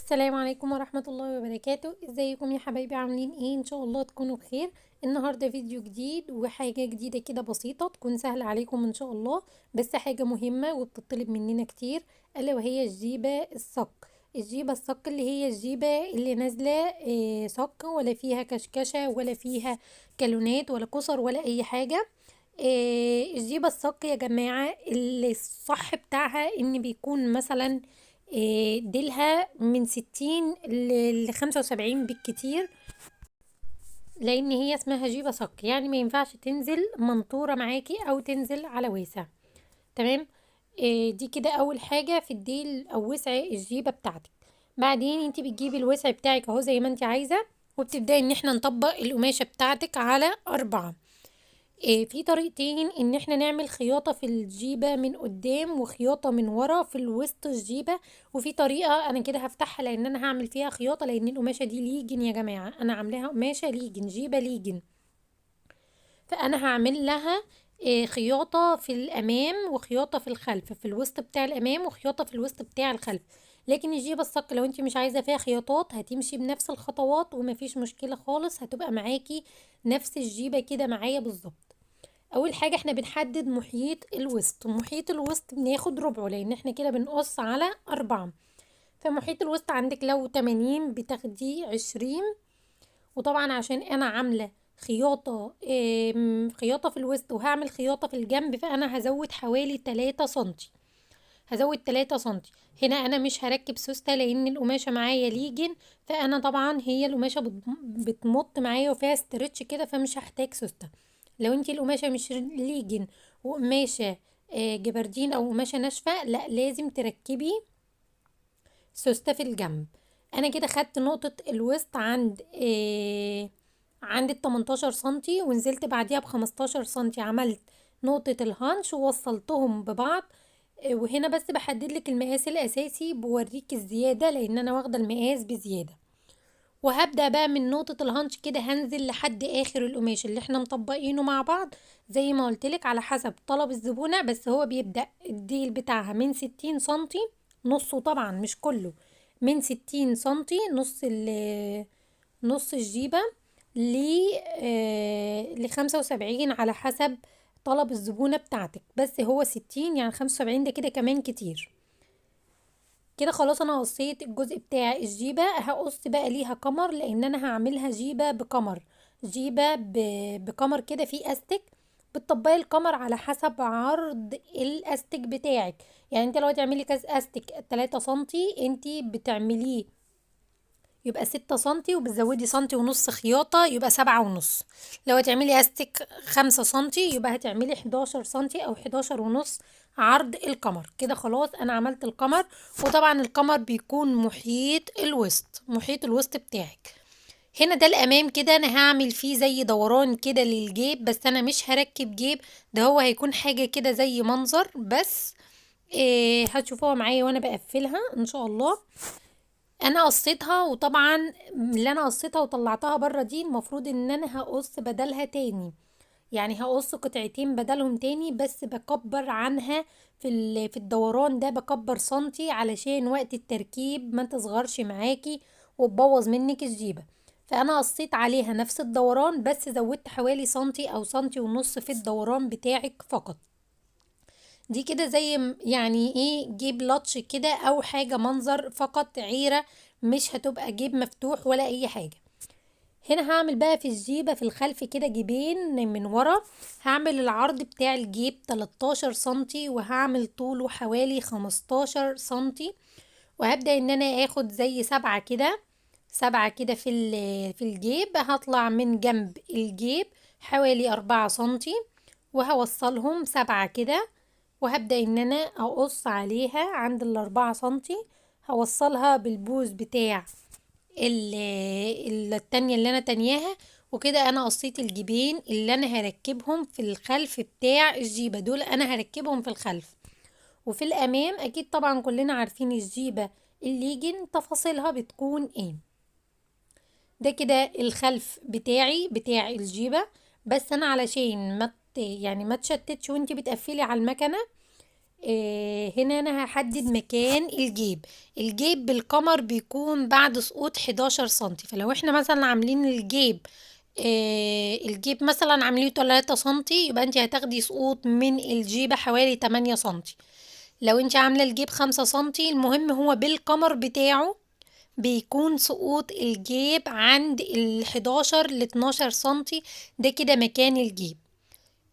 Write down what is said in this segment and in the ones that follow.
السلام عليكم ورحمة الله وبركاته. ازيكم يا حبايبي؟ عاملين ايه؟ ان شاء الله تكونوا بخير. النهاردة فيديو جديد وحاجة جديدة كده بسيطة تكون سهلة عليكم ان شاء الله، بس حاجة مهمة وبتطلب مننا كتير، الا وهي الجيبة الصك. الجيبة الصك اللي هي الجيبة اللي نازلة صك، ولا فيها كشكشة ولا فيها كالونات ولا كسر ولا اي حاجة. الجيبة الصك يا جماعة اللي الصح بتاعها ان بيكون مثلا ديلها من 60 ل75 بالكتير، لان هي اسمها جيبة صك، يعني ما ينفعش تنزل منطورة معاكي او تنزل على واسع. تمام. دي كده اول حاجة في الديل او وسع الجيبة بتاعتك. بعدين انتي بتجيبي الوسع بتاعك اهو زي ما انتي عايزة، وبتبدأي ان احنا نطبق القماشة بتاعتك على 4. في طريقتين ان احنا نعمل خياطة في الجيبة من قدام وخياطة من ورا في الوسط الجيبة، وفي طريقة انا كده هفتحها لان انا هعمل فيها خياطة، لان القماشة دي ليجن يا جماعة، انا عاملاها قماشة ليجن، جيبة ليجن، فانا هعمل لها خياطة في الامام وخياطة في الخلف، في الوسط بتاع الامام وخياطة في الوسط بتاع الخلف. لكن الجيبة الصك لو انت مش عايزة فيها خياطات هتمشي بنفس الخطوات ومفيش مشكلة خالص، هتبقى معاكي نفس الجيبة كده معايا بالظبط. اول حاجة احنا بنحدد محيط الوسط، محيط الوسط بناخد ربعه لان احنا كده بنقص على 4، فمحيط الوسط عندك لو 80 بتاخديه 20. وطبعا عشان انا عاملة خياطة في الوسط وهعمل خياطة في الجنب، فانا هزود حوالي 3 سنتي، هزود 3 سنتي. هنا انا مش هركب سوستة لان القماشة معايا ليجن، فانا طبعا هي القماشة بتمط معايا وفيها stretch كده، فمش هحتاج سوستة. لو انتي القماشة مش ليجن وقماشة، جبردين او قماشة ناشفة، لا لازم تركبي سوستة في الجنب. انا كده خدت نقطة الوسط عند التمنتاشر سنتي، ونزلت بعديها بخمستاشر سنتي، عملت نقطة الهانش ووصلتهم ببعض. وهنا بس بحدد لك المقاس الاساسي، بوريك الزيادة لان انا واخدة المقاس بزيادة. وهبدأ بقى من نقطة الهانش كده هنزل لحد اخر القماش اللي احنا مطبقينه مع بعض زي ما قلتلك على حسب طلب الزبونة، بس هو بيبدأ الديل بتاعها من 60 سنتي، نصه طبعا مش كله، من 60 سنتي نص الجيبة ل75 على حسب طلب الزبونة بتاعتك، بس هو 60 يعني 75 ده كده كمان كتير. كده خلاص انا قصيت الجزء بتاع الجيبة، هقص بقى ليها كمر لان انا هعملها جيبة بكمر، جيبة بكمر كده في استك. بتطبقي الكمر على حسب عرض الاستك بتاعك، يعني انت لو تعملي كاس استك 3 سنتي انت بتعمليه يبقى 6 سنتي، وبتزودي سنتي ونص خياطة يبقى سبعة ونص. لو هتعملي استك 5 سنتي يبقى هتعملي حداشر سنتي او حداشر ونص عرض الكمر. كده خلاص انا عملت الكمر، وطبعا الكمر بيكون محيط الوسط، محيط الوسط بتاعك. هنا ده الامام كده انا هعمل فيه زي دوران كده للجيب، بس انا مش هركب جيب، ده هو هيكون حاجة كده زي منظر بس، هتشوفوها معايا وانا بقفلها ان شاء الله. انا قصيتها، وطبعا اللي انا قصيتها وطلعتها بره دي المفروض ان انا هقص بدلها تاني، يعني هقص قطعتين بدلهم تاني، بس بكبر عنها في الدوران ده، بكبر سنتي علشان وقت التركيب ما تصغرش معاكي وتبوظ منك الجيبة. فانا قصيت عليها نفس الدوران بس زودت حوالي سنتي او سنتي ونص في الدوران بتاعك فقط. دي كده زي يعني ايه جيب لطش كده او حاجة منظر فقط، عيرة، مش هتبقى جيب مفتوح ولا اي حاجة. هنا هعمل بقى في الجيبة في الخلف كده جيبين من ورا، هعمل العرض بتاع الجيب 13 سنتي وهعمل طوله حوالي 15 سنتي، وهبدأ ان انا اخد زي 7 كده، 7 كده في الجيب. هطلع من جنب الجيب حوالي 4 سنتي وهوصلهم 7 كده، وهبدأ ان انا اقص عليها عند الأربعة سنتي، هوصلها بالبوز بتاع التانية اللي انا تانياها. وكده انا قصيت الجيبين اللي انا هركبهم في الخلف بتاع الجيبة، دول انا هركبهم في الخلف. وفي الامام اكيد طبعا كلنا عارفين الجيبة الليجن تفاصيلها بتكون ايه. ده كده الخلف بتاعي بتاع الجيبة، بس انا علشان ما تشتتش وانتي بتقفلي على المكنة، هنا انا هحدد مكان الجيب. الجيب بالقمر بيكون بعد سقوط 11 سنتي، فلو احنا مثلا عاملين الجيب، الجيب مثلا عاملينه 3 سنتي، يبقى انت هتاخدي سقوط من الجيبة حوالي 8 سنتي. لو انت عاملة الجيب 5 سنتي، المهم هو بالقمر بتاعه بيكون سقوط الجيب عند الحداشر لاتناشر سنتي، ده كده مكان الجيب.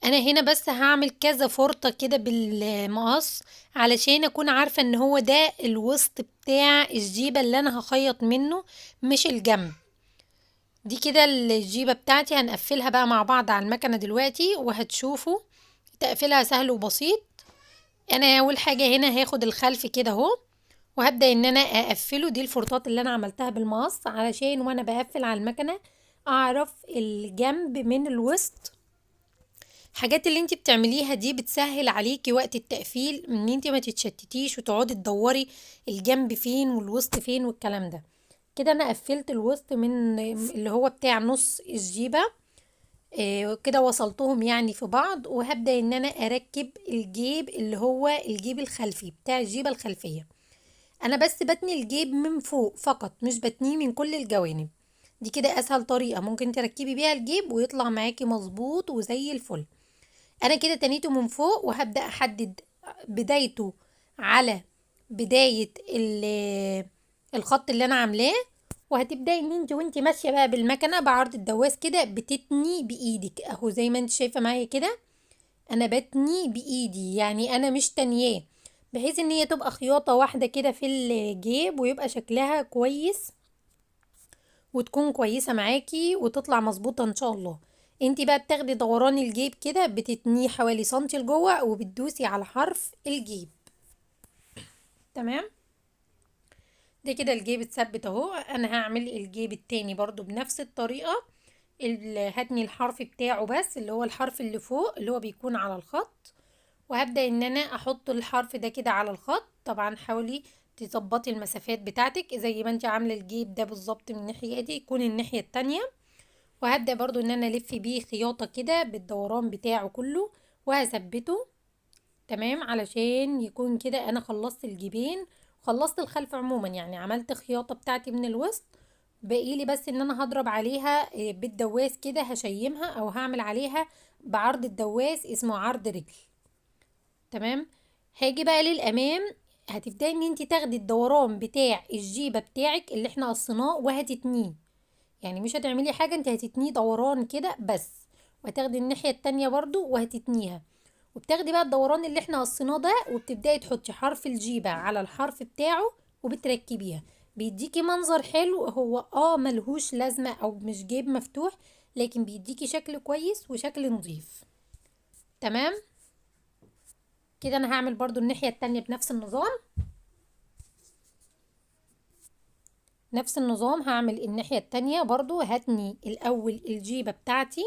انا هنا بس هعمل كذا فرطة كده بالمقص علشان اكون عارفة ان هو ده الوسط بتاع الجيبة اللي انا هخيط منه مش الجنب. دي كده الجيبة بتاعتي، هنقفلها بقى مع بعض على المكنة دلوقتي وهتشوفوا تقفيلها سهل وبسيط. انا اول حاجة هنا هاخد الخلف كده اهو وهبدأ ان انا اقفله. دي الفرطات اللي انا عملتها بالمقص علشان وانا بقفل على المكنة اعرف الجنب من الوسط. الحاجات اللي انت بتعمليها دي بتسهل عليكي وقت التقفيل ان انت ما تتشتتيش وتقعدي تدوري الجنب فين والوسط فين والكلام ده. كده انا قفلت الوسط من اللي هو بتاع نص الجيبة، كده وصلتهم في بعض. وهبدأ ان انا اركب الجيب اللي هو الجيب الخلفي بتاع الجيبة الخلفية. انا بس بتني الجيب من فوق فقط، مش بتنيه من كل الجوانب. دي كده اسهل طريقة ممكن تركبي بيها الجيب ويطلع معاكي مظبوط وزي الفل. انا كده تنيته من فوق وهبدأ احدد بدايته على بداية الخط اللي انا عاملاه. وهتبداي ان انت وانت ماشيه بقى بالمكنه بعرض الدواس كده بتتني بايدك اهو، زي ما انت شايفه معايا كده انا بتني بايدي، يعني انا مش تانياه، بحيث ان هي تبقى خياطه واحده كده في الجيب ويبقى شكلها كويس وتكون كويسه معاكي وتطلع مظبوطه ان شاء الله. انت بقى بتاخدي دوران الجيب كده بتتنيه حوالي سنتي لجوه وبتدوسي على حرف الجيب. تمام، ده كده الجيب اتثبت اهو. انا هعمل الجيب التاني برضو بنفس الطريقة، هتني الحرف بتاعه بس اللي هو الحرف اللي فوق اللي هو بيكون على الخط، وهبدأ ان انا احط الحرف ده كده على الخط. طبعا حاولي تظبطي المسافات بتاعتك زي ما انت عاملة الجيب ده بالظبط من الناحية دي يكون الناحية التانية. وهبدأ برضو ان انا الف بيه خياطة كده بالدوران بتاعه كله وهثبته. تمام، علشان يكون كده انا خلصت الجيبين، خلصت الخلف عموما، يعني عملت خياطة بتاعتي من الوسط. باقيلي بس ان انا هضرب عليها بالدواس كده، هشيمها او هعمل عليها بعرض الدواس اسمه عرض رجل. تمام، هاجي بقى للامام. هتبداي ان انت تاخدي الدوران بتاع الجيبة بتاعك اللي احنا قصيناه وهتتنيه، يعني مش هتعملي حاجة، انت هتتنيه دوران كده بس، وهتاخدي الناحية التانية برضو وهتتنيها، وبتاخدي بقى الدوران اللي احنا قصيناه ده وبتبداي تحطي حرف الجيبة على الحرف بتاعه وبتركبيها. بيديكي منظر حلو، هو ملهوش لازمة او مش جيب مفتوح، لكن بيديكي شكل كويس وشكل نظيف. تمام كده انا هعمل برضو الناحية التانية بنفس النظام. نفس النظام هعمل الناحية التانية برضو. هتني الاول الجيبة بتاعتي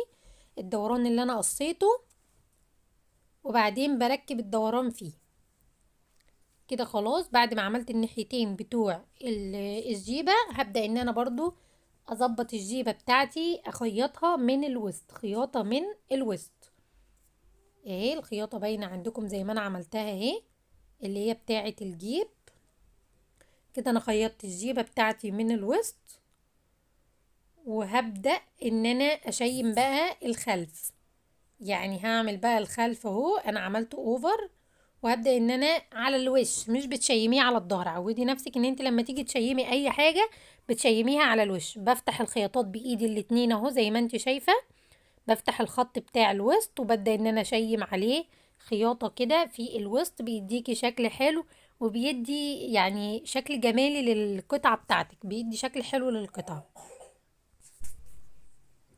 الدوران اللي انا قصيته، وبعدين بركب الدوران فيه كده. خلاص بعد ما عملت الناحيتين بتوع الجيبة هبدأ ان انا برضو اظبط الجيبة بتاعتي، اخيطها من الوسط، خياطة من الوسط اهي. الخياطة باينة عندكم زي ما انا عملتها اهي، اللي هي بتاعة الجيب كده. انا خيطت الجيبة بتاعتي من الوسط، وهبدأ ان انا اشيم بقى الخلف، يعني هعمل بقى الخلف اهو، انا عملته اوفر، وهبدأ ان انا على الوش، مش بتشيميه على الظهر. عودي نفسك ان انت لما تيجي تشيمي اي حاجة بتشيميها على الوش. بفتح الخياطات بايدي الاتنين اهو زي ما انت شايفة، بفتح الخط بتاع الوسط وببدأ ان انا اشيم عليه خياطة كده في الوسط، بيديكي شكل حلو وبيدي شكل جمالي للقطعة بتاعتك، بيدي شكل حلو للقطعة.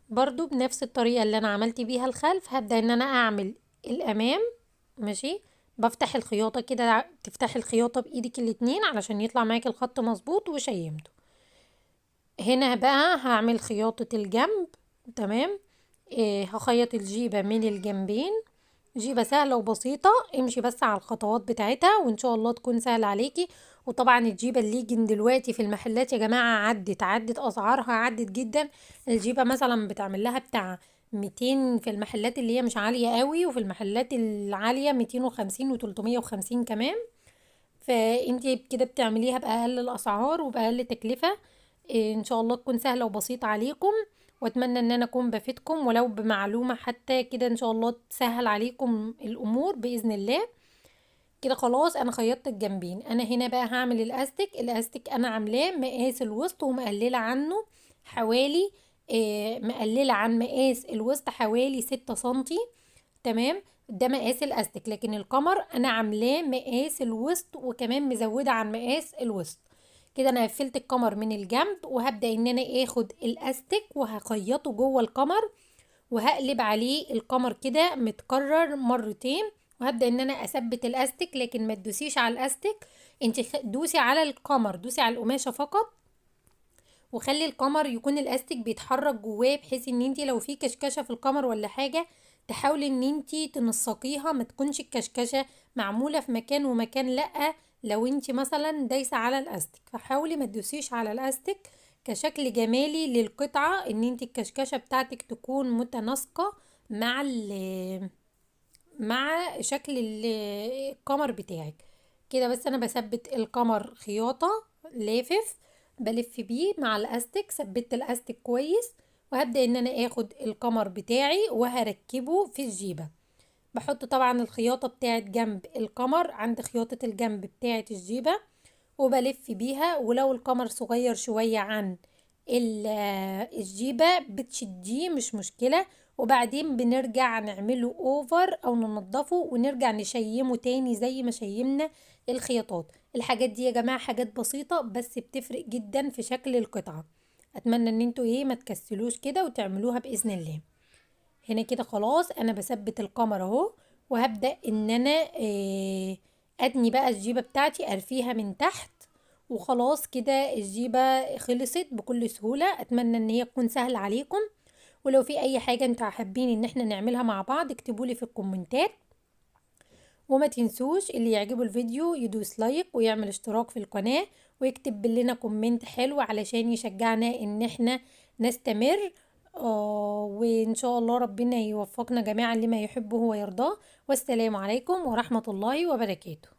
برضو بنفس الطريقة اللي انا عملت بيها الخلف هبدأ ان انا اعمل الامام. ماشي، بفتح الخياطة كده، تفتحي الخياطة بايدك الاتنين علشان يطلع معاكي الخط مظبوط، وشيمته. هنا بقى هعمل خياطة الجنب. تمام، هخيط الجيبة من الجنبين. جيبة سهلة وبسيطة، امشي بس على الخطوات بتاعتها وان شاء الله تكون سهلة عليكي. وطبعا الجيبة الليجن دلوقتي في المحلات يا جماعة عدت اسعارها، عدت جدا. الجيبة مثلا بتعمل لها بتاع 200 في المحلات اللي هي مش عالية قوي، وفي المحلات العالية 250 و350 كمان. فانتي كده بتعمليها بأقل الأسعار وبأقل تكلفة. ان شاء الله تكون سهلة وبسيطة عليكم، واتمنى ان انا اكون بفيدكم ولو بمعلومة حتى كده، ان شاء الله تسهل عليكم الامور بإذن الله. كده خلاص انا خيطت الجنبين. انا هنا بقى هعمل الاستك. الاستك انا عاملاه مقاس الوسط ومقللة عنه حوالي، مقللة عن مقاس الوسط حوالي 6 سنتي، تمام. ده مقاس الاستك، لكن القمر انا عاملاه مقاس الوسط وكمان مزودة عن مقاس الوسط. كده انا قفلت القمر من الجنب، وهبدأ ان انا اخد الاستك وهخيطه جوه القمر، وهقلب عليه القمر كده متكرر مرتين، وهبدأ ان انا اثبت الاستك. لكن ما تدوسيش على الاستك، انت دوسي على القمر، دوسي على القماشة فقط، وخلي القمر يكون الاستك بيتحرك جواه، بحيث ان انت لو في كشكشة في القمر ولا حاجة تحاولي ان انت تنسقيها، ما تكونش الكشكشة معمولة في مكان ومكان لا. لو انت مثلا دايسة على الاستك، فحاولي ما تدوسيش على الاستك كشكل جمالي للقطعة، ان انت الكشكشة بتاعتك تكون متناسقة مع شكل القمر بتاعك. كده بس انا بثبت القمر خياطة لافف، بلف بيه مع الاستك، ثبت الاستك كويس، وهبدأ ان انا اخد القمر بتاعي وهركبه في الجيبة. بحط طبعا الخياطة بتاعت جنب القمر عند خياطة الجنب بتاعت الجيبة، وبلف بيها. ولو القمر صغير شوية عن الجيبة بتشديه مش مشكلة، وبعدين بنرجع نعمله اوفر او ننضفه ونرجع نشيمه تاني زي ما شيمنا الخياطات. الحاجات دي يا جماعة حاجات بسيطة بس بتفرق جدا في شكل القطعة. اتمنى ان انتوا ما تكسلوش كده وتعملوها بإذن الله. هنا كده خلاص انا بثبت القمر اهو، وهبدأ ان انا اتني بقى الجيبة بتاعتي ارفيها من تحت، وخلاص كده الجيبة خلصت بكل سهولة. اتمنى ان هي تكون سهلة عليكم، ولو في اي حاجة انتوا حابين ان احنا نعملها مع بعض اكتبولي في الكومنتات. وما تنسوش اللي يعجبه الفيديو يدوس like ويعمل اشتراك في القناة ويكتب لنا comment حلو علشان يشجعنا ان احنا نستمر، وان شاء الله ربنا يوفقنا جميعا لما يحبه ويرضاه. والسلام عليكم ورحمة الله وبركاته.